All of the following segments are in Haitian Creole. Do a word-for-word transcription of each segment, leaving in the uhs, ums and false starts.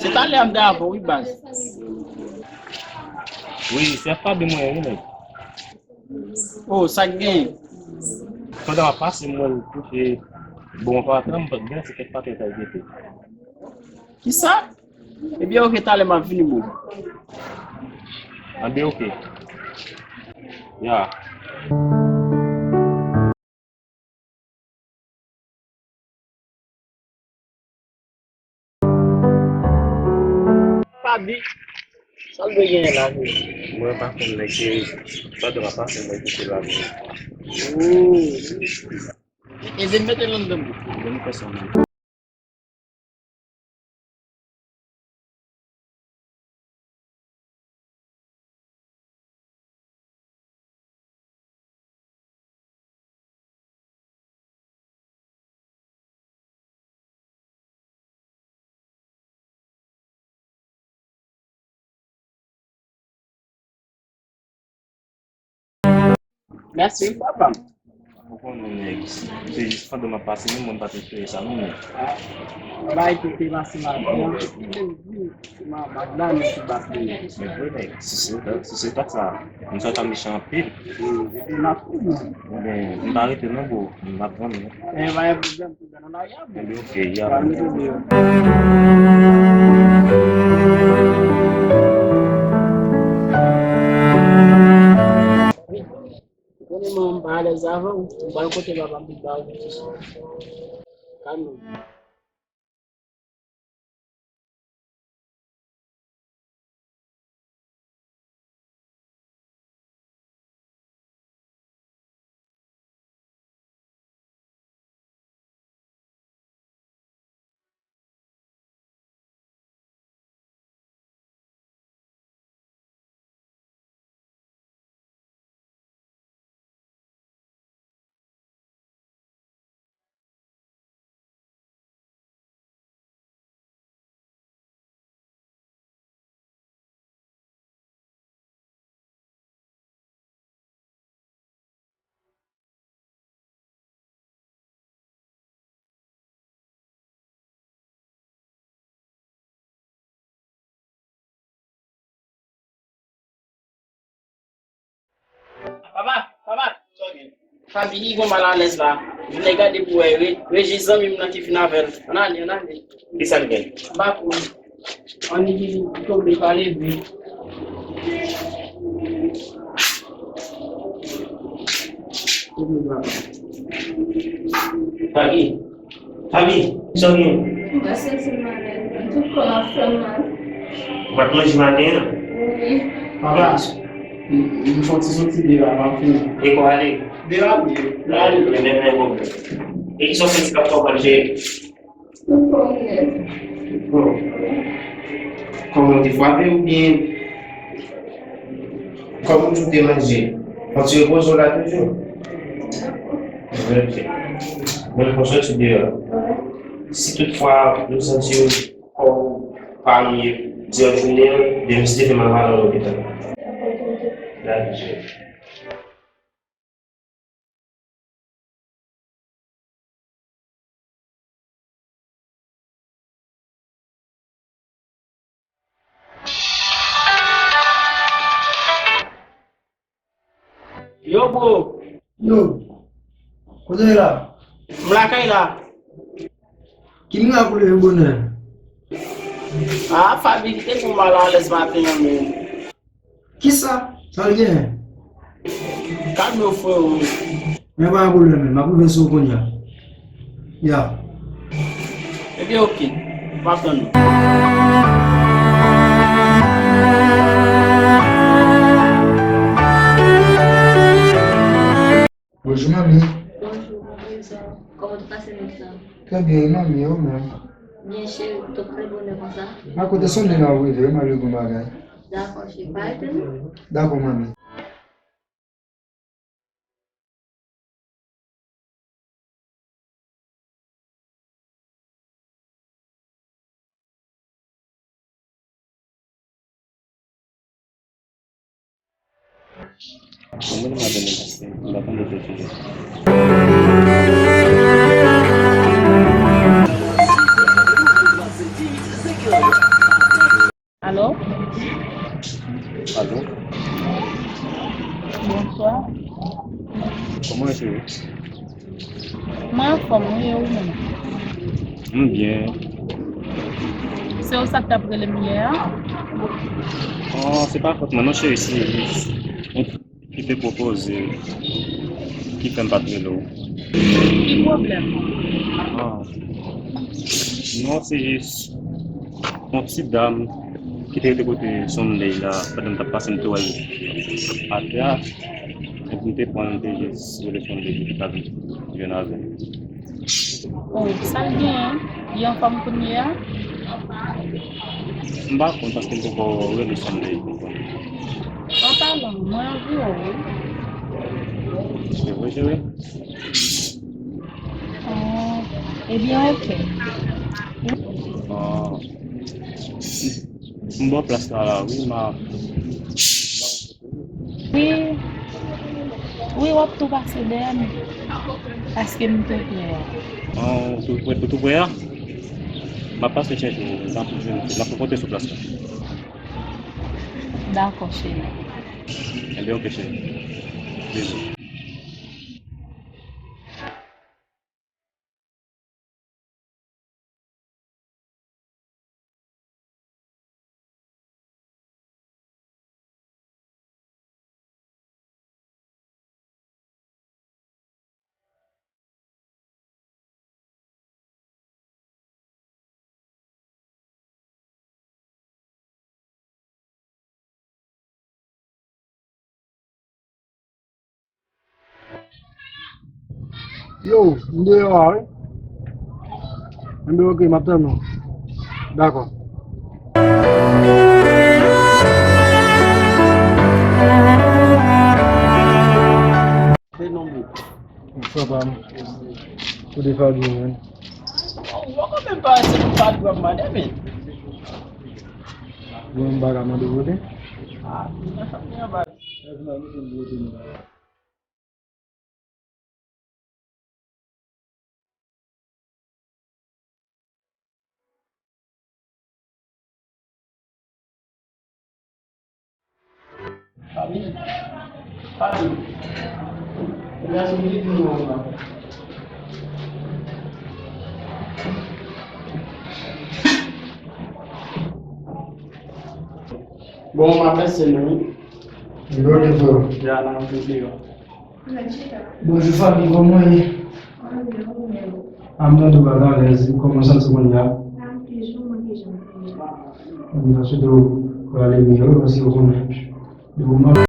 Se talè a m te avè w, wi, baz. Wi, se ap pa de mwen, wi, nèg. Oh, sa k genyen? Pandan m ap pase, m wè l touche bon patran, m pa t gen, se kèk patran k al jete. Kisa? Ebyen, oke, talè m ap vini, bro. Anben, oke. Ya. Faby, sa l dwe genyen la menm? Mwen pa konn nèg se pandan m ap pase mwen kite la menm. Oh. Ede m mete l anndan bouch. Bon, m fè sa menm. Mèsi wi papa m. Ou konnen nèg, se jis pandan m ap pase menm mwen pa t espere sa non nèg. Bay ki te pase maten an. Madan m ki bat li. Men vre nèg, si se, si se pa sa, m sa ta mechan anpil. Ebyen, m pa rete non bro, m ap tann ou. Ebyen, oke, y a. Ou konnen mwen, m pa alèz avè w, m pral kote papa m pou m ba w ti sou. Kalme w. Papa, papa, sa w gen? Faby, li gon malalèz la. Vin gade pou wè, Re-, Rejis zanmi m nan ki vin avè l. Ann ale, ann ale. Kisa l gen? M pa konn. Ann li tonbe pa leve. Faby, Faby, sa w gen? M pa santi m alèz. Tout kò m ap fè m mal. Ou pa t manje maten an? Wi. Papa, m, m fè yon ti soti deyò a, m ap vini. E kò ale? Deyò a, wi. Deyò a, wi. Men, men, men, pwoblèm. E kisa w santi k ap fè w mal, cheri? Tout kò m nèt. Bon. Kòman w te frape oubyen kòman w te manje? Fò w ti repoze w la toujou. Ok. Mwen, fò w soti deyò. Si toutfwa ou santi kò w pa mye, di w tounen, demen si Dye vle m al pale w lopital. Dakò, cheri. Yo, bro. Yo. Kote w ye la? M lakay la. Ki mirak ou leve bonè? Ah, Faby, kite pou m al alèz maten an, men. Kisa? Sa l genyen? Kalme w, freo. Men pa gen pwoblèm, men. M ap rive sou ou kounye a. Ya. Ebyen, oke. M ap tann ou. Bonjou, manmi. Bonjou, bonjou. Kòman w te pase nwit lan? Trè byen, e manmi, ou menm? Byen, cheri, w t ap fè bonè konsa. Ma kote sonde la ou rive, wi, m al regle yon bagay. Dakò, cheri, pa rete non. Dakò, manmi. Alo? Alo? Bonswa. Kòman w ye, cheri? Mwen anfòm, wi, e ou menm? M byen. Se ou sa k t ap rele m yè a? Oh, se pa fòt mwen non, cheri, se ki te pwopoze ki fè m pa t rele w. Ki pwoblèm? Ah. Non, se jis yon ti dam ki te rete kote Sunday la, pandan m t ap pase, m te wè l atè a, epi m te pran l, m te jis rele Sunday pou li ta vin jwenn avè m. Oh, sa l genyen? Li anfòm kounye a? M pa konn paske m poko rele Sunday pou m konnen. An palan, mwen anvi w, wi. Se vre, cheri? Oh, ebyen, oke. Oh. M bò plas la, la, wi, ma. Wi, wi, w ap tou pase dèyè m, paske m tou prè a. An, ou tou prè, ou tou prè a? M ap pase chèche w, m ap jwenn, m ap konte sou plas la. Dakò, cheri. Enben, oke, cheri. Bizou. Yo, m deyò a, wi. Enben, oke, m ap tann ou. Dakò. Bonswa, pa m. Kote Fabie, menn? Ou pa konn menm pa se pou Fabie w ap mande, men. Bon, m pa ka mande w kote. Ah, men Fabie anba. Fabie, Fabie, ou gen sou minit nou anba. Bon, m ap fè se nou. Yo, yo, yo. Ya, nan plezi yo. Bonjou, Fabie, kòman w ye? A, m tande w pa t alèz, kòman w santi w kounye a? M ta swete w prale mye, wi, paske w konnen, de moman.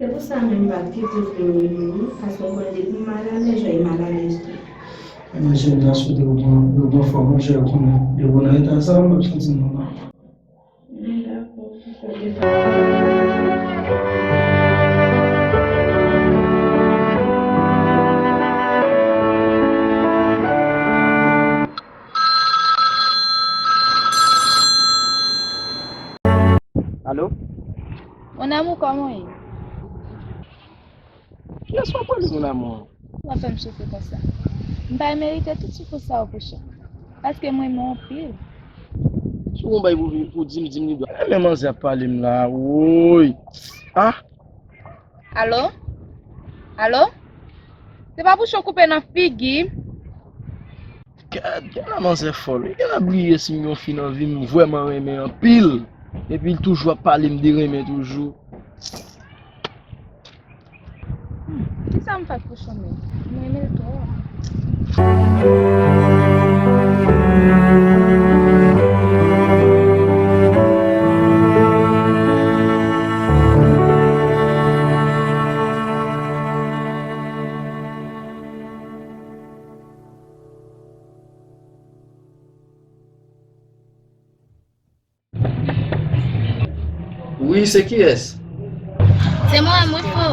Se pou sa menm m pa t kite w vle rele m non, paske w konn depi m malalèz, jan m malalèz tou. Ebyen, cheri, m ta swete w pran, w pran fòm, monchè, ou konnen, depi w nan eta sa, m p ap santi m nòmal. Dakò. Alo? Mon amour, kòman w ye? Kiyès w ap rele, mon amour? Ou ap fè m soufri konsa. M pa merite tout soufrans sa yo, Pouchon. Paske m renmen w anpil. Si w gon bagay pou, pou di m, di m li dwa. Gade men manzè ap pale m la, woy. Ah! Alo? Alo? Se pa bouch ou koupe nan figi. Gad, gad la manzè fòl wi. Gad la bliye si m gen yon fi nan vi m vrèman renmen anpil. Epi l toujou ap pale m de renmen toujou. Hmm, kisa m fè pou chome? M renmen l twòp. Wi, se kiyès? Se mwen, mwen fò.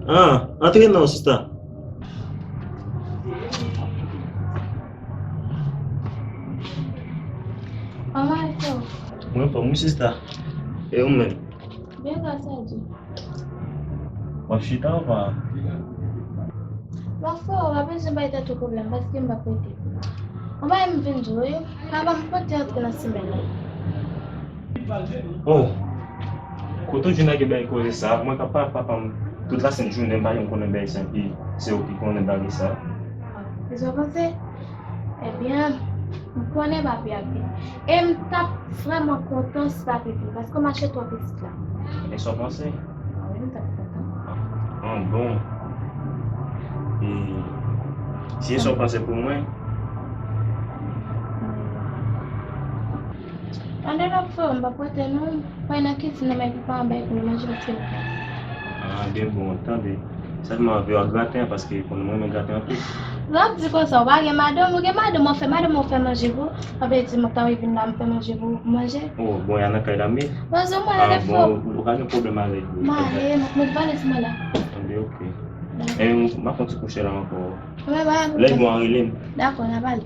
Ah, antre non, sista. Kòman w fò? Mwen fò, wi, sista. E ou menm? Byen, gras a Dye. W ap chita ou pa? Bon, frè, w pa bezwen bay tèt ou pwoblèm, paske m p ap rete. Anba m vin di w, wi, papa m pote antre nan semèn nan. Oh! Kote w jwenn ak bagay koze sa? Mwen k ap pale ak papa m tout lasent jounen, m pa janm konnen bagay sa, epi se ou ki konnen bagay sa. Kisa w panse? Ebyen, m konnen papi ap vin. E m t ap vrèman kontan si papi vin, paske w mache twò pitit la. E sa w panse? Ah wi, m t ap kontan. Ah, bon. E si e sa w panse pou mwen? Tande non, frè, m p ap rete non. Fò nan kizin nan, men pou pa anba pou nou manje, paske m pran. Ah, byen bon, tande. Sèlman anvi w ak graten an, paske konnen mwen renmen graten anpil. Lè w ap di konsa, ou pa gen madanm, ou gen madanm, ou fè madanm ou fè manje pou ou. Sa vle di mwen ta vin la, m fè manje pou ou manje. Oh, bon, y a nan kay la, men. Bon, se mwen, ah, bon, ou pa gen pwoblèm avèk li. M ale, m ap met valèz mwen la. Tande, ok. E, m ap fè yon ti kouche la ankò. Lè bon, rele m. Dakò, n ap ale.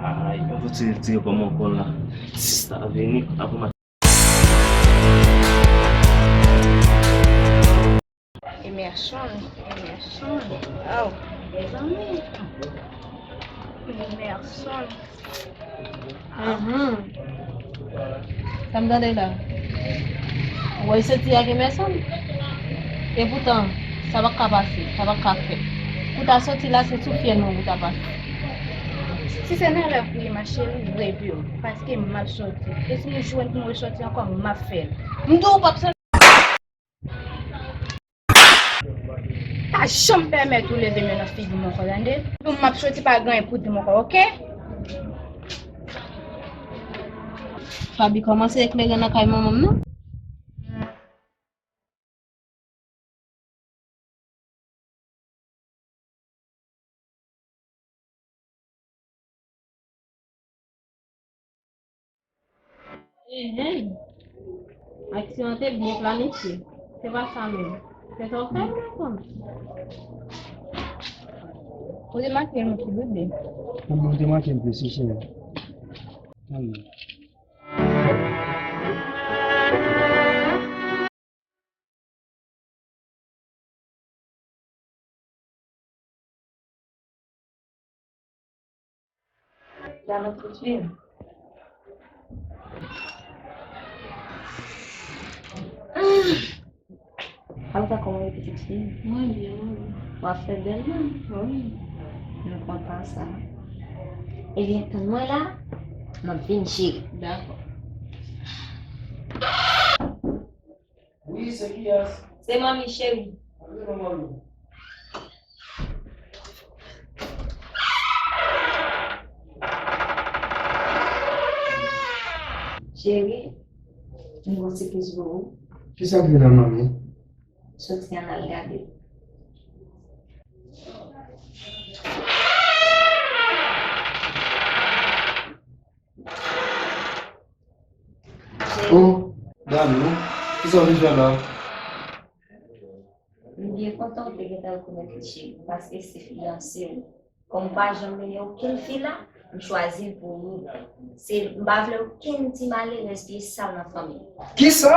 Ay, mwen pou tire, tire kò m ankò la. Sista vini, apre m a Emerson, Emerson. Oh, mezanmi. Emerson. Mhm. Sa m tande la. Ou wè soti ak Emerson? E poutan, sa pa ka pase, sa pa ka fèt. Pou ta soti la, se sou fyèl mwen pou ta pase. Si se nan rèv ou ye, ma chérie, reve w, paske m ap soti. E si m jwenn pou m resoti ankò, m ap fè l. M di w ou p ap soti. Pa janm pèmèt ou leve men nan figi m ankò, tande? Pou m ap soti pa gen anyen pou di m ankò, oke? Faby kòmanse eklere nan kay manman m nan. Enhen. Aksyon an te byen planifye. Se pa sa menm. Se sa w fè m la fanm. Ou te make yon ti bebe. Ou te make m plis, wi, cheri. Tanmi. Sa nan tout fi. Alta, kòman w ye, pitit fi? Mwen byen, mwen byen. W ap fè bèl moun. Wi. M kontan sa. Ebyen, tann mwen la, m ap vin, cheri. Dakò. Wi, se kiyès? Se manmi, cheri. Antre non, manmi. Cheri, m gon sipriz pou ou. Kisa k gen la, manmi? Soti ann al gade. Oh, Dani, kisa w vin fè la? M byen kontan w te gentan rekonèt li, cheri, paske se fiyanse w. Kòm m pa janm mennen okenn fi la, m chwazi l pou ou. Se, m pa vle okenn ti malerèz pye sal nan fanmi. Kisa?